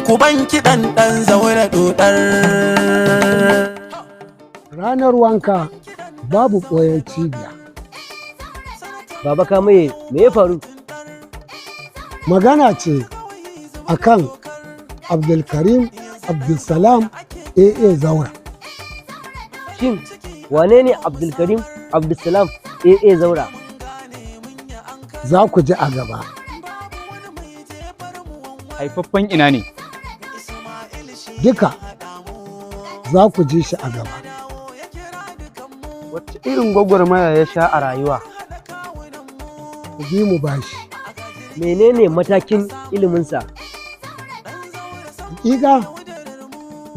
Ku ban kiɗan Ɗan Zaura ɗoɗar. Ranar wanka babu ɓoyen cibiya. Baba Kamaye, me ya faru? Magana ce akan Abdulkarim Abdulsalam AA Zaura. Shin wane ne Abdulkarim Abdulsalam AA Zaura? Za ku ji a gaba. Haifaffen ina ne? Duka za ku ji shi a gaba. Wacce irin gwagwarmaya ya sha a rayuwa? Ku bi mu bashi. Menene matakin iliminsa? Hakika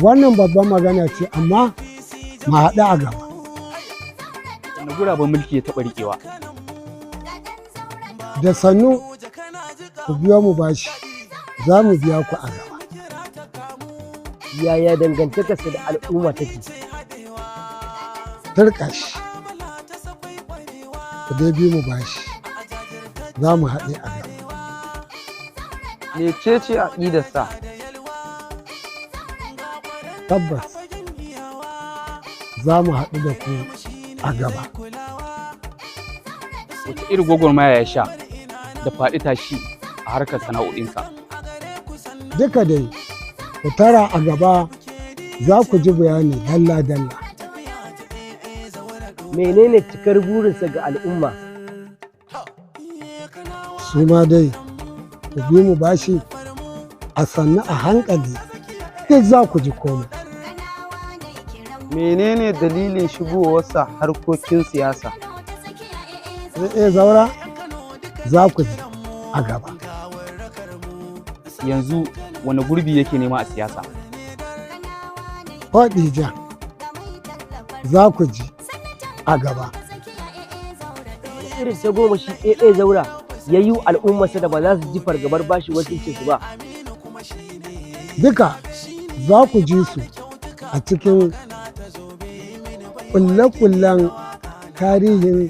wannan babban magana ce, amma mu haɗu a gaba. Wane guraben mulki ya taɓa riƙewa? Da sannu ku biyo mu bashi, za mu biya ku a gaba. Yaya dangantakarsa da al'umma take? Turƙa shi. Ku dai bi mu bashi, za mu haɗe a gaba. Mecece aƙidarsa? Tabbas za mu haɗu da ku a gaba. Wace irin gwagwarmaya ya sha da faɗi tashi a harkar sana'o'insa? Duka dai ku tara a gaba, za ku ji bayani dalla-dalla. Menene cikar burinsa ga al'umma? Su ma dai ku bi mu bashi, a sannu a hankali duk za ku ji komai. Menene dalilin shigowarsa harkokin siyasa? AA Zaura, za ku ji a gaba. Yanzu wane gurbi yake nema a siyasa? Faɗija, za ku ji a gaba. Irin ta goma shi AA Zaura ya yi wa al'ummarsa da ba za su ji fargabar bashi wakilcinsu ba? Duka za ku ji su a cikin ƙulle-ƙullen tarihin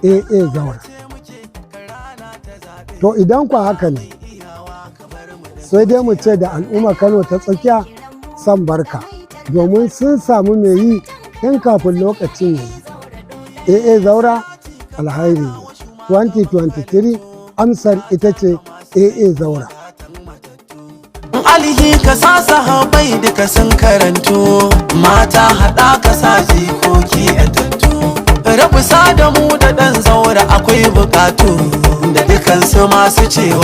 AA Zaura. To idan ku haka ne, sai dai mu ce da al'umma Kano ta Tsakiya san barka, domin sun samu mai yi tun kafin lokacin ya yi. AA Zaura alhairi ne. 2023 amsar ita ce AA Zaura. Alihi ka sa sahabai duka sun karanto, mata haɗa ka sa jikoki 'yantattu. Rabu da mu da Ɗan Zaura akwai bukatu da dukansu masu cewa.